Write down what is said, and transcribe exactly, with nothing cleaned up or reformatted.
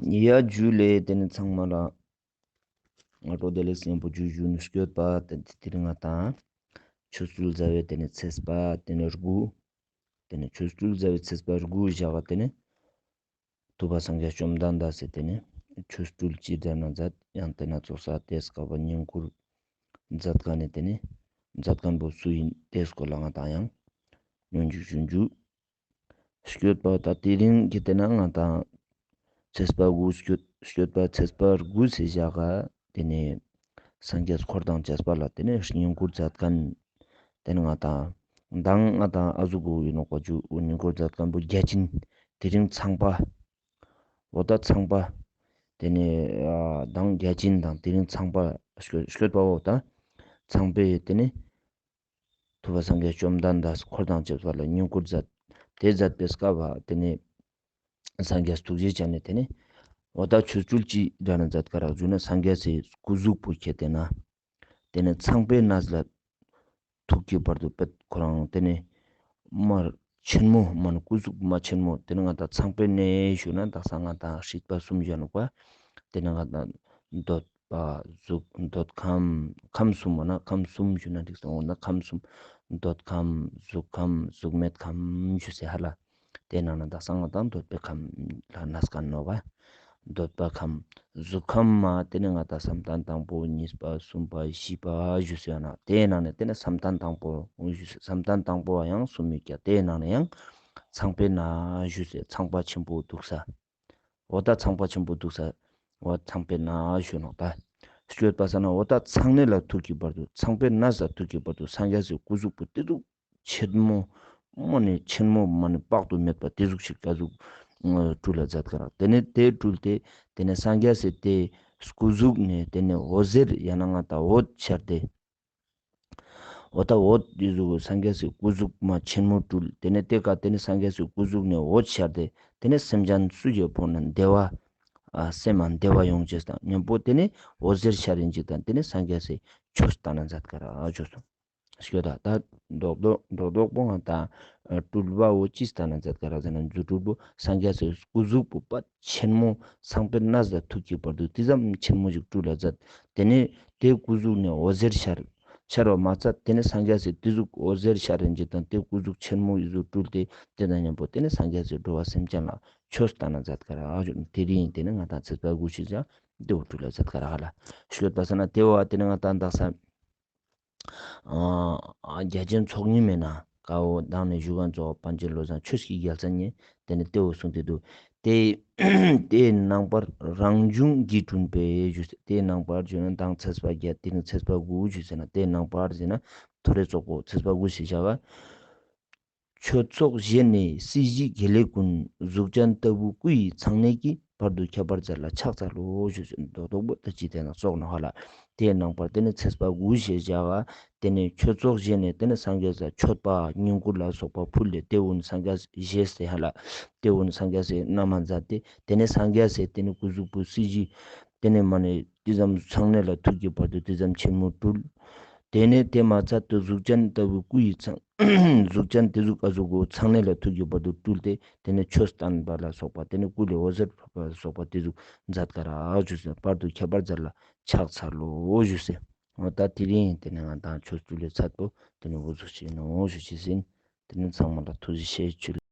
ཡ་ཇུ་ལེ། ཏེ་ནེ་ཚང་མ་ལ་སྔ་དྲོ་བདེ་ལེགས་ཉམ་པོ་ཇུ་ཞུ་ནི། སྐྱོད་པ་ཏེ་ནེ་དེ་རིང་ང་དང་ཆོ་འཕྲུལ་ཟླ་བའི་ཏེ་ནེ་ཚེས་པ་ཏེ་ནེ་དགུ། ཏེ་ནེ་ཆོ་འཕྲུལ་ཟླ་བའི་ཚེས་པ་དགུ་ཞག་ག་ཏེ་ནེ་ཐུབ་པ་སངས་རྒྱས་བཅོམ་ལྡན་འདས་སི་ཏེ་ནེ་ཆོ་འཕྲུལ་ཅི་འདྲ་ན་མཛད། ཡང་ཏེ་ན་ཚོགས་ས་ཏེ་སྐབས་བསྙེན་བཀུར་མཛད་མཁན་ནི་ཏེ་ནེ་མཛད་མཁན་པོ་སུ་ཨིན་ཏེ་སྐོར་ལ་ང་དང་ཡང་ཉོན་འཇུག་ཞུ་ཞུ། སྐྱོད་པ་ད་དེ་རིང་གི་ཏེ་ན་ང་དང་ཚེས་པ་དགུ་སྐྱོད་སྐྱོད་པ་ཚེས་པ་དགུ་སི་ཞག་ག་ཏེ་ནེ་སངས་རྒྱས་འཁོར་དང་བཅས་པ་ལ་ཏེ་ནེ་བསྙེན་བཀུར་མཛད་མཁན་ཏེ་ནེ་ང་དང་མདང་ང་དང་ཨ་ཟུག་གོ་ཨིན་ནོག་པ་ཇུ། བསྙེན་བཀུར་མཛད་མཁན་པོ་བརྒྱ་བྱིན། དེ་རིང་ཚངས་པ། འོ་ད་ཚངས་པ། ཏེ་ནེ་ཨ་མདང་བརྒྱ་བྱིན་དང་དེ་རིང་ཚངས་པ་སྐྱོད་སྐྱོད་པ་འོ་ད་ཚངས་པའི་ཏེ་ནེ་ཐུབ་པ་སངས་རྒྱས་བཅོམ་ལྡན་འདས་འཁོར་དང་བཅས་པ་ལ་བསྙེན་བཀུར་མཛད། ཏེ་མཛད་པའི་སྐབས་བ་ཏེ་ནེ་སངས་རྒྱས་ཐུགས་རྗེ་ཅན་ནེ་ཏེ་ནེ་འོ་ད་ཆོ་འཕྲུལ་ཅི་འདྲ་ན་མཛད་ཀ་རག་ཞུ་ན་སངས་རྒྱས་སི་སྐུ་གཟུགས་པོ་ཁྱེར་ཏེ་ན་ཏེ་ནེ་ཚངས་པའི་གནས་ལ་ཐུག་གི་བར་དུ་པད་ཁོ་རང་ཏེ་ནེ་མ་ཆེན་མོ་མ་ནི་སྐུ་གཟུགས་མ་ཆེན་མོ་ཏེ་ནེ་ང་དང་ཚངས་པའི་གནས་ཞུ་ན་དག་ས་ང་དང་སྲིད་པ་གསུམ་ཞུ་ནོག་པ། ཏེ་ནེ་ང་དང་འདོད་པ་གཟུགས་འདོད་ཁམས་ཁམས་གསུམ་མ་ན་ཁམས་གསུམ་ཞུ་ན་འགྲིག་སོང་འོ་ན་ཁམས་གསུམ་འདོད་ཁམས་གཟུགས་ཁམས་གཟུགས་མེད་ཁམས་ཞུ་སེ་ཧ་ལ། ཏེ་ནང་ན་དག་ས་ང་དང་འདོད་པའི་ཁམས་ལ་གནས་མཁན་ནོག་པ། འདོད་པ་ཁམས། གཟུགས་ཁམས་མ་ཏེ་ནེ་ང་དང་བསམ་གཏན་དང་པོ་གཉིས་པ་གསུམ་པ་བཞི་པ་ཞུ་སེ་ཡོད་ན་ཏེ་ནང་ནེ་ཏེ་ནེ་བསམ་གཏན་དང་པོ་ཞུ་སེ་བསམ་གཏན་དང་པོ་བ་ཡང་གསུམ་ཡོད་ཀྱག་ཏེ་ནང་ནེ་ཡང་ཚངས་པའི་གནས་ཞུ་སེ་ཚངས་པ་ཆེན་པོ་འདུག་ས། འོ་ད་ཚངས་པ་ཆེན་པོ་འདུག་ས། འོ་ཚངས་པའི་གནས་ཞུ་ནོག་ད། སྤྱོད་པ་ས་ན་འོ་ད་ཚངས་གནས་ལ་ཐུག་གི་བར་དུ་ཚངས་པའི་གནས་ལ་ཐུག་གི་བར་དུ་སངས་རྒྱས་སི་སྐུ་གཟུགས་པོ་ཏེ་ཟུག་ཆེན་མོ་མ་ནེ་ཆེན་མོ་མ་ནེ་དཔག་ཏུ་མེད་པ་ཏེ་ཟུག་ཞིག་ཀ་ཟུག་སྤྲུལ་ལ་མཛད་ཀ་རག་ཏེ་ནེ་ཏེ་སྤྲུལ་ཏེ་ཏེ་ནེ་སངས་རྒྱས་སི་ཏེ་སྐུ་གཟུགས་ནེ་ཏེ་ནེ་འོད་ཟེར་ཡང་ན་ང་དང་འོད་ཤར་ཏེ། འོ་ད་འོད་ཏེ་ཟུག་སངས་རྒྱས་སི་སྐུ་གཟུགས་མ་ཆེན་མོ་སྤྲུལ་ཏེ་ནེ་ཏེ་ཀ་ཏེ་ནེ་སངས་རྒྱས་སི་སྐུ་གཟུགས་ནེ་འོད་ཤར་ཏེ་ཏེ་ནེ་སེམས་ཅན་སུ་ཞིག་ཕོག་ན་བདེ་བ་ཨ་སེམས་མ་བདེ་བ་ཡོང་ཅེས་དང་མཉམ་པོ་ཏེ་ནེ་འོད་ཟེར་ཤར་རིན་ཅིག་དང་ཏེ་ནེ་སངས་རྒྱས་སི་ཆོས་སྟན་ན་མཛད་ཀ་རག་ཞུ་སོང་། ཞུ་ད་ད་རྡོག་རྡོག་རྡོག་རྡོག་པོ་ང་དང་སྤྲུལ་པ་བོ་ཅི་སྟན་ན་མཛད་ཀ་རག་ཟེར་ན་རྫུ་འཕྲུལ་པོ་སངས་རྒྱས་སི་སྐུ་གཟུགས་པོ་པ་ཆེན་མོ་ཚངས་པའི་གནས་ལ་ཐུག་གི་བར་དུ་ཏེ་ཙམ་ཆེན་མོ་ཞིག་སྤྲུལ་ལ་མཛད། ཏེ་ནེ་ཏེ་སྐུ་གཟུགས་ནེ་འོད་ཟེར་ཤར་ཤར་བ་མ་ཚད་ཏེ་ནེ་སངས་རྒྱས་སི་ཏེ་ཟུག་འོད་ཟེར་ཤར་རིན་ཅིག་དང་ཏེ་སྐུ་གཟུགས་ཆེན་མོ་ཡི་ཟུག་སྤྲུལ་ཏེ་ཏེ་དང་མཉམ་པོ་ཏེ་ནེ་སངས་རྒྱས་སི་འགྲོ་བ་སེམས་ཅན་ལ་ཆོས་སྟན་ན་མཛད་ཀ་རག་ཞུ་ནོག་ཏེ་རིང་ཏེ་ནེ་ང་དང་ཚེས་པ་དགུ་ཞིག་ཙམ་ཏེ་བོ་སྤྲུལ་ལ་མཛད་ཀ་རག་ཧ་ལ་ཞུ་ད་ས་ན་ཏེ་བོ་ཏེ་ནེ་ང་དང་དག་ས་ཨ་རྒྱ་ཆེན་ཚོགས་གཉིས་མེད་ན་ཀ་བོ་མདང་ནེ་ཞུ་ག་ཙོགས་པཎ་ཆེན་བློ་བཟང་ཆོས་ཀྱི་རྒྱལ་མཚན་ནེ་ཏེ་ནེ་ཏེ་བོ་གསུངས་ཏེ་འདུག་ཏེ་ཏེའི་ནང་པར་རང་བྱུང་གིས་བསྐྲུན་པའི་ཞུ་སེ་ཏེའི་ནང་པར་ཞུ་ན་མདང་ཚེས་པ་བརྒྱད་ཏེ་ནེ་ཚེས་པ་དགུ་ཞུ་སེ་ན་ཏེའི་ནང་པར་ཟེར་ན་ཐོ་རེ་ཙོགས་པོ་ཚེས་པ་དགུ་ཞིག་བཞག་ག་ཆོས་ཚོགས་བཞེས་ནས་སྲིད་ཞིའི་དགེ་ལེགས་ཀུན། གཟུགས་ཅན་ལྟ་བུའི་སྐུ་ཡི་ཚངས་གནས་ཀྱི། བར་དུ་ཁྱབ་པར་མཛད་ལ་ཕྱག་འཚལ་ལོ། ཞུ་སེ་རྡོག་རྡོག་པོ་ད་ཅི་ཏེ་ན་ཙོགས་ནོག་ཧ་ལ། ཏེའི་ནང་པར་ཏེ་ནེ་ཚེས་པ་དགུ་ཞིག་བཞག་ག་ཏེ་ནེ་ཆོས་ཚོགས་བཞེས་ནས་ཏེ་ནེ་སངས་རྒྱས་ས་མཆོད་པ་བསྙེན་བཀུར་ལ་སོགས་པ་ཕུལ་ལེ་ཏེ་བོ་ནི་སངས་རྒྱས་བཞེས་སེ་ཧ་ལ། ཏེ་བོ་ནི་སངས་རྒྱས་སི་གནང་མ་མཛད་དེ་ཏེ་ནེ་སངས་རྒྱས་སི་ཏེ་ནེ་སྐུ་གཟུགས་པོ་སྲིད་ཞི་ཏེ་ནེ་མ་ནེ་ཏེ་ཙམ་ཚངས་གནས་ལ་ཐུག་གི་བར་དུ་ཏེ་ཙམ་ཆེན་མོ་སྤྲུལ། ཏེ་ནེ་ཏེ་མ་ཚད་དུ་གཟུགས་ཅན་ལྟ་བུའི་སྐུ་ཡི་ཚངས། གཟུགས་ཅན་ཏེ་ཟུག་ཨ་ཟུག་གོ་ཚངས་གནས་ལ་ཐུག་གི་བར་དུ་སྤྲུལ་ཏེ་ཏེ་ནེ་ཆོས་སྟན་པ་ལ་སོགས་པ་ཏེ་ནེ་སྐུ་ལས་འོད་ཟེར་ཕོག་པ་ལ་སོགས་པ་ཏེ་ཟུག་མཛད་ཀ་རག་ཞུ་སེ་བར་དུ་ཁྱབ་པར་མཛད་ལ་ཕྱག་འཚལ་ལོ་ཞུ་སེ། འོ་ད་དེ་རིང་ཏེ་ནེ་ང་དང་ཆོས་སྤྲུལ་ལས་ཚད་པོ་ཏེ་ནེ་འུ་ཚོ་ཞིག་ནོ་ཞུ་ཅེས་ཨིན། ཏེ་ནེ་ཚང་མ་ལ་ཐུགས་རྗེ་ཆེ་ཞུ།